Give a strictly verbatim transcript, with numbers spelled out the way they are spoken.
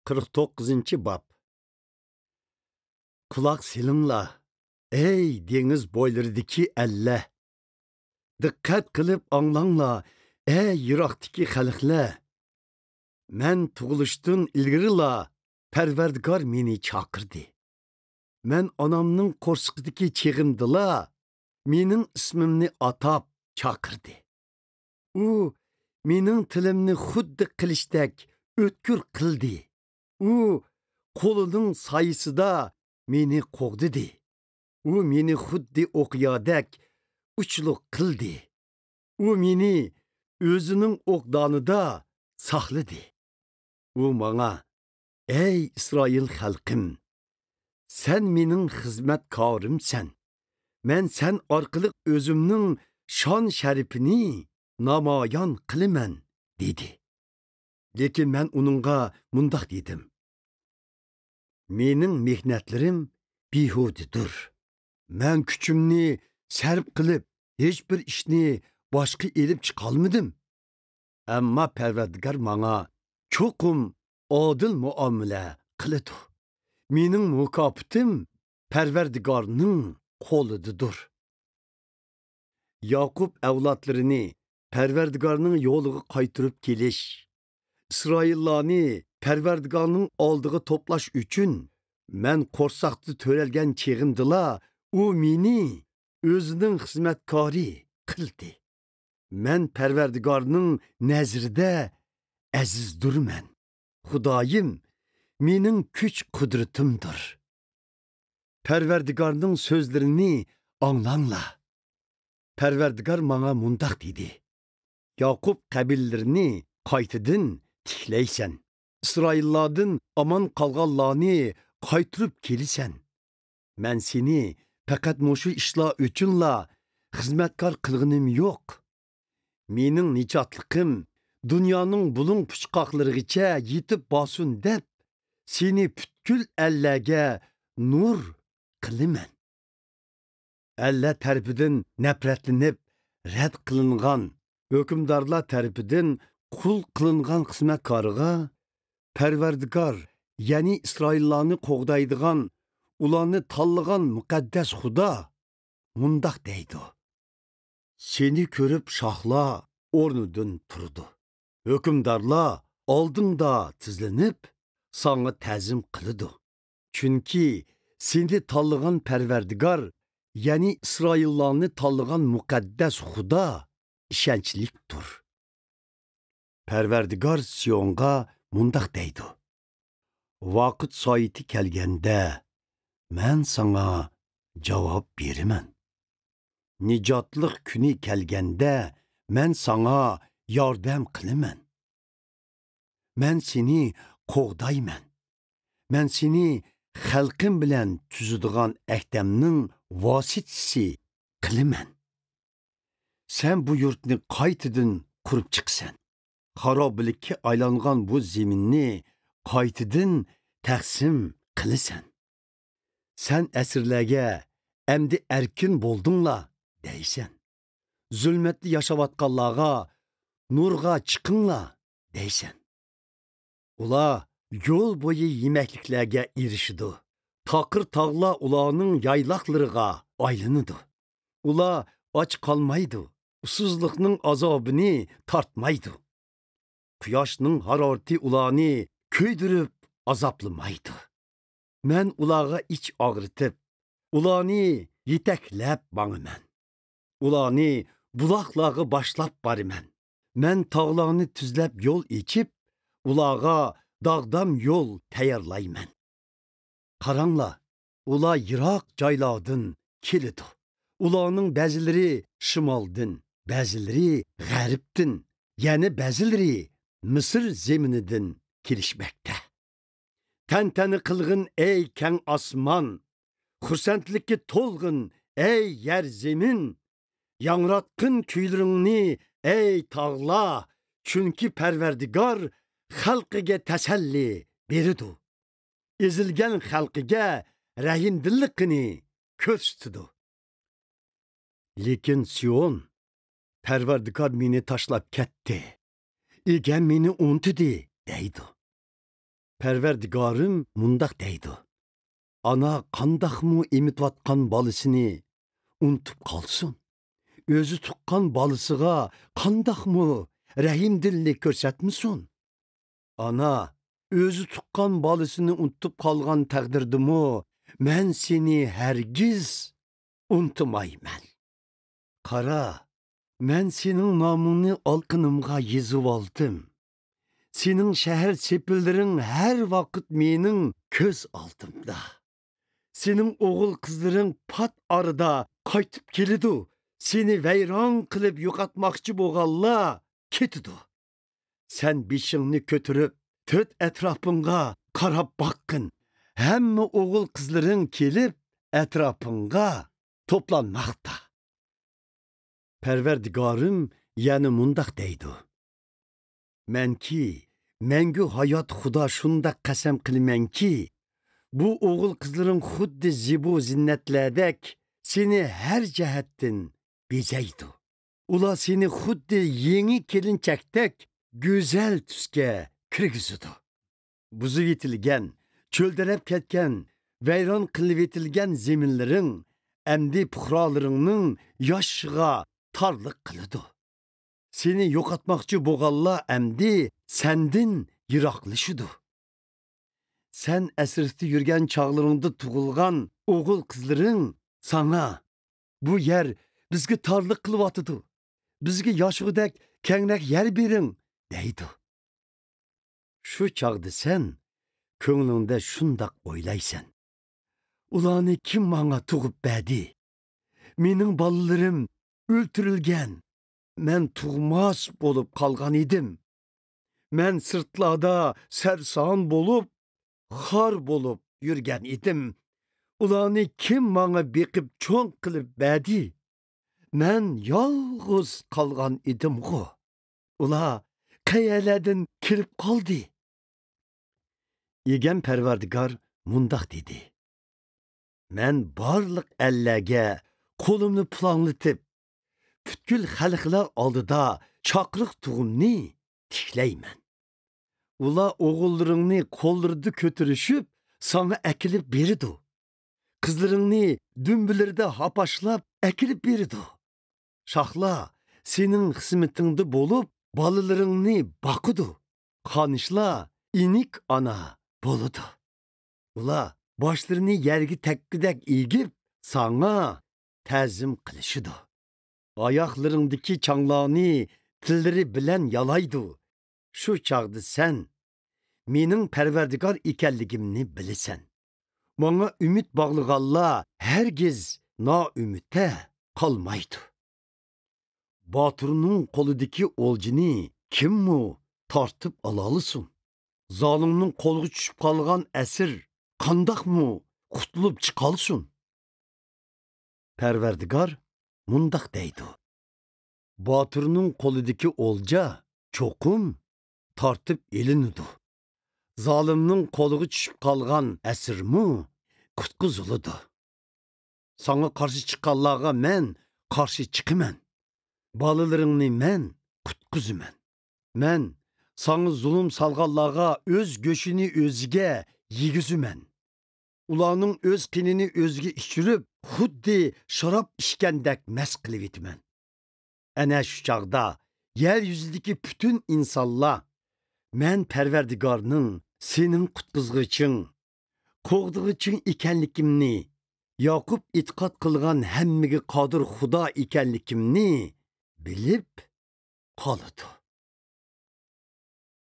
قىرىق توققۇزىنچى باب. قۇلاق سېلىڭلار، ئەي دېڭىز بويلىرىدىكى ئەللەر! دىققەت قىلىپ ئاڭلاڭلار، ئەي يىراقتىكى خەلقلەر! مەن تۇغۇلۇشتىن ئىلگىرىلا پەرۋەردىگار مېنى چاقىردى. مەن ئانامنىڭ قورسىقىدىكى چېغىمدىلا مېنىڭ ئىسمىمنى ئاتاپ چاقىردى. ئۇ مېنىڭ تىلىمنى خۇددى قىلىچتەك ئۆتكۈر قىلدى. ئۇ قولىنىڭ سايىسىدا مېنى قوغدىدى. ئۇ مېنى خۇددى ئوقيادەك ئۇچلۇق قىلدى. ئۇ مېنى ئۆزىنىڭ ئوغدانىدا ساقلىدى. ئۇ ماڭا، ئەي ئىسرائىل خەلقىم، سەن مېنىڭ خىزمەتكارىمسەن. مەن سەن ئارقىلىق ئۆزۈمنىڭ شان-شەرىپىنى نامايان قىلىمەن، دېدى. لېكىن مەن ئۇنىڭغا مۇنداق دېدىم: مېنىڭ مېھنەتلىرىم بىھۇدىدۇر. مەن كۈچۈمنى سەرپ قىلىپ، ھېچبىر ئىشنى باشقا ئېلىپ چىقالمىدىم. ئەمما پەرۋەردىگار ماڭا چوقۇم ئادىل مۇئامىلە قىلىدۇ. مېنىڭ مۇكاپاتىم پەرۋەردىگارنىڭ قولىدىدۇر. ياقۇپ ئەۋلادلىرىنى پەرۋەردىگارنىڭ يولىغا قايتۇرۇپ كېلىش، ئىسرائىللارنى پەرۋەردىگارنىڭ ئالدىغا توپلاش ئۈچۈن، مەن قورساقتا تۆرەلگەن چېغىمدىلا ئۇ مېنى ئۆزىنىڭ خىزمەتكارى قىلدى. مەن پەرۋەردىگارنىڭ نەزىرىدە ئەزىزدۇرمەن. خۇدايىم مېنىڭ كۈچ-قۇدرىتىمدۇر. پەرۋەردىگارنىڭ سۆزلىرىنى ئاڭلاڭلار. پەرۋەردىگار ماڭا مۇنداق دېدى: ياقۇپ قەبىلىلىرىنى قايتىدىن تىكلەيسەن. ئىسرائىللاردىن ئامان قالغانلارنى قايتۇرۇپ كېلىسەن. مەن سېنى پەقەت مۇشۇ ئىشلار ئۈچۈنلا خىزمەتكار قىلغىنىم يوق. مېنىڭ نىجاتلىقىم دۇنيانىڭ بۇلۇڭ-پۇچقاقلىرىغىچە يېتىپ بارسۇن دەپ، سېنى پۈتكۈل ئەللەرگە نۇر قىلىمەن. ئەللەر تەرىپىدىن نەپرەتلىنىپ رەت قىلىنغان، ھۆكۈمدارلار تەرىپىدىن قۇل قىلىنغان خىزمەتكارىغا پەرۋەردىگار، يەنى ئىسرائىللارنى قوغدايدىغان، ئۇلارنى تاللىغان مۇقەددەس خۇدا مۇنداق دەيدۇ: سېنى كۆرۈپ شاھلار ئورنىدىن تۇرىدۇ. ھۆكۈمدارلار ئالدىڭدا تىزلىنىپ، ساڭا تەزىم قىلىدۇ. چۈنكى سېنى تاللىغان پەرۋەردىگار، يەنى ئىسرائىللارنى تاللىغان مۇقەددەس خۇدا ئىشەنچلىكتۇر. پەرۋەردىگار سىيونغا مۇنداق دەيدۇ: ۋاقىت سائىتى كەلگەندە، مەن ساڭا جاۋاب بېرىمەن. نىجاتلىق كۈنى كەلگەندە، مەن ساڭا ياردەم قىلىمەن. مەن سېنى قوغدايمەن. مەن سېنى خەلقىم بىلەن تۈزىدىغان ئەھدەمنىڭ ۋاسىتىسى قىلىمەن. سەن بۇ يۇرتنى قايتىدىن قۇرۇپ چىقىسەن. خارابىلىككە ئايلانغان بۇ زېمىننى قايتىدىن تەقسىم قىلىسەن. سەن ئەسىرلەرگە، ئەمدى ئەركىن بولدۇڭلار، دەيسەن. زۇلمەتتە ياشاۋاتقانلارغا، نۇرغا چىقىڭلار، دەيسەن. ئۇلار يول بويى يېمەكلىكلەرگە ئېرىشىدۇ. تاقىر تاغلار ئۇلارنىڭ يايلاقلىرىغا ئايلىنىدۇ. ئۇلار ئاچ قالمايدۇ، ئۇسسۇزلۇقنىڭ ئازابىنى تارتمايدۇ. قۇياشنىڭ ھارارىتى ئۇلارنى كۆيدۈرۈپ ئازابلىمايدۇ. مەن ئۇلارغا ئىچ ئاغرىتىپ، ئۇلارنى يېتەكلەپ ماڭىمەن. ئۇلارنى بۇلاقلارغا باشلاپ بارىمەن. مەن تاغلارنى تۈزلەپ يول ئېچىپ، ئۇلارغا داغدام يول تەييارلايمەن. قاراڭلار، ئۇلار يىراق جايلاردىن كېلىدۇ. ئۇلارنىڭ بەزىلىرى شىمالدىن، بەزىلىرى غەربتىن، يەنە بەزىلىرى مىسىر زېمىنىدىن كېلىشمەكتە. تەنتەنە قىلغىن، ئەي كەڭ ئاسمان! خۇرسەنلىككە تولغىن، ئەي يەر زېمىن! ياڭراتقىن كۈيلىرىڭنى، ئەي تاغلار! چۈنكى پەرۋەردىگار خەلقىگە تەسەللى بېرىدۇ. ئېزىلگەن خەلقىگە رەھىمدىللىقىنى كۆرسىتىدۇ. لېكىن سىيون، پەرۋەردىگار مېنى تاشلاپ كەتتى، ئىگەم مېنى ئۇنتۇدى، دەيدۇ. پەرۋەردىگارىم مۇنداق دەيدۇ: ئانا قانداقمۇ ئېمىتىۋاتقان بالىسىنى ئۇنتۇپ قالسۇن؟ ئۆزى تۇغقان بالىسىغا قانداقمۇ رەھىمدىللىك كۆرسەتمىسۇن؟ ئانا ئۆزى تۇغقان بالىسىنى ئۇنتۇپ قالغان تەقدىردىمۇ، مەن سېنى ھەرگىز ئۇنتۇمايمەن. قارا، مەن سېنىڭ نامىڭنى ئالقىنىمغا يېزىۋالدىم. سېنىڭ شەھەر سېپىللىرىڭ ھەر ۋاقىت مېنىڭ كۆز ئالدىمدا. سېنىڭ ئوغۇل قىزلىرىڭ پات ئارىدا قايتىپ كېلىدۇ. سېنى ۋەيران قىلىپ يوقاتماقچى بولغانلار كېتىدۇ. سەن بېشىڭنى كۆتۈرۈپ، تۆت ئەتراپىڭغا قاراپ باققىن. ھەممە ئوغۇل قىزلىرىڭ كېلىپ، ئەتراپىڭغا توپلانماقتا. پەرۋەردىگارىم يەنە مۇنداق دەيدۇ: مەنكى، مەڭگۈ ھايات خۇدا شۇنداق قەسەم قىلىمەنكى، بۇ ئوغۇل قىزلىرىڭ خۇددى زىبۇ زىننەتلەردەك سېنى ھەر جەھەتتىن بېزەيدۇ. ئۇلار سېنى خۇددى يېڭى كېلىنچەكتەك گۈزەل تۈسكە كىرگۈزىدۇ. بۇزۇۋېتىلگەن، چۆلدىرەپ كەتكەن، ۋەيران قىلىۋېتىلگەن زېمىنلىرىڭ ئەمدى پۇقرالىرىڭنىڭ ياشىشىغا تارلىق قىلىدۇ. سېنى يوقاتماقچى بولغانلار ئەمدى سەندىن يىراقلىشىدۇ. سەن ئەسىرتتە يۈرگەن چاغلىرىڭدا تۇغۇلغان ئوغۇل قىزلىرىڭ ساڭا: «بۇ يەر بىزگە تارلىق قىلىۋاتىدۇ. بىزگە ياشىغۇدەك كەڭرەك يەر بېرىڭ» دەيدۇ. شۇ چاغدا سەن كۆڭلۈڭدە شۇنداق ئويلايسەن: «ئۇلارنى كىم ماڭا تۇغۇپ بەردى؟ مېنىڭ بالىلىرىم ئۆلتۈرۈلگەن، مەن تۇغماس بولۇپ قالغان ئىدىم. مەن سىرتلاردا سەرسان بولۇپ، خار بولۇپ يۈرگەن ئىدىم. ئۇلارنى كىم ماڭا بېقىپ چوڭ قىلىپ بەردى؟ مەن يالغۇز قالغان ئىدىمغۇ. ئۇلار قەيەرلەردىن كېلىپ قالدى؟» ئىگەم پەرۋەردىگار مۇنداق دېدى: «مەن بارلىق ئەللەرگە قولۇمنى پۇلاڭلىتىپ، پۈتكۈل خەلقلەر ئالدىدا چاقىرىق تۇغۇمنى تىكلەيمەن. ئۇلار ئوغۇللىرىڭنى قوللىرىدا كۆتۈرۈشۈپ، ساڭا ئەكېلىپ بېرىدۇ. قىزلىرىڭنى دۈمبىلىرىدە ھاپاشلاپ ئەكېلىپ بېرىدۇ. شاھلار سېنىڭ خىزمىتىڭدە بولۇپ، بالىلىرىڭنى باقىدۇ. خانىشلار ئېنىك ئانا بولىدۇ. ئۇلار باشلىرىنى يەرگە تەگكۈدەك ئېگىپ، ساڭا تەزىم قىلىشىدۇ. ئاياقلىرىڭدىكى چاڭلارنى تىللىرى بىلەن يالايدۇ. شۇ چاغدا سەن مېنىڭ پەرۋەردىگار ئىكەنلىكىمنى بىلىسەن. ماڭا ئۈمىد باغلىغانلار ھەرگىز نائۈمىدتە قالمايدۇ. باتۇرنىڭ قولىدىكى ئولجىنى كىممۇ تارتىپ ئالالىسۇن؟ زالىمنىڭ قولىغا چۈشۈپ قالغان ئەسىر قانداقمۇ قۇتۇلۇپ چىقالىسۇن؟» پەرۋەردىگار مۇنداق دەيدۇ: «باتۇرنىڭ قولىدىكى ئولجا چوقۇم تارتىپ ئېلىنىدۇ. زالىمنىڭ قولىغا چۈشۈپ قالغان ئەسىرمۇ قۇتقۇزۇلىدۇ. ساڭا قارشى چىققانلارغا مەن قارشى چىقىمەن. بالىلىرىڭنى مەن قۇتقۇزىمەن. مەن ساڭا زۇلۇم سالغانلارغا ئۆز گۆشىنى ئۆزىگە يېگۈزىمەن. ئۇلارنىڭ ئۆز قېنىنى ئۆزىگە ئىچۈرۈپ، خۇددى شاراب ئىچكەندەك مەست قىلىۋېتىمەن. ئەنە شۇ چاغدا يەر يۈزىدىكى پۈتۈن ئىنسانلار مەن پەرۋەردىگارنىڭ سېنىڭ قۇتقۇزغۇچىڭ، قوغدىغۇچىڭ ئىكەنلىكىمنى، ياقۇپ ئېتىقاد قىلغان ھەممىگە قادىر خۇدا ئىكەنلىكىمنى بىلىپ قالىدۇ.»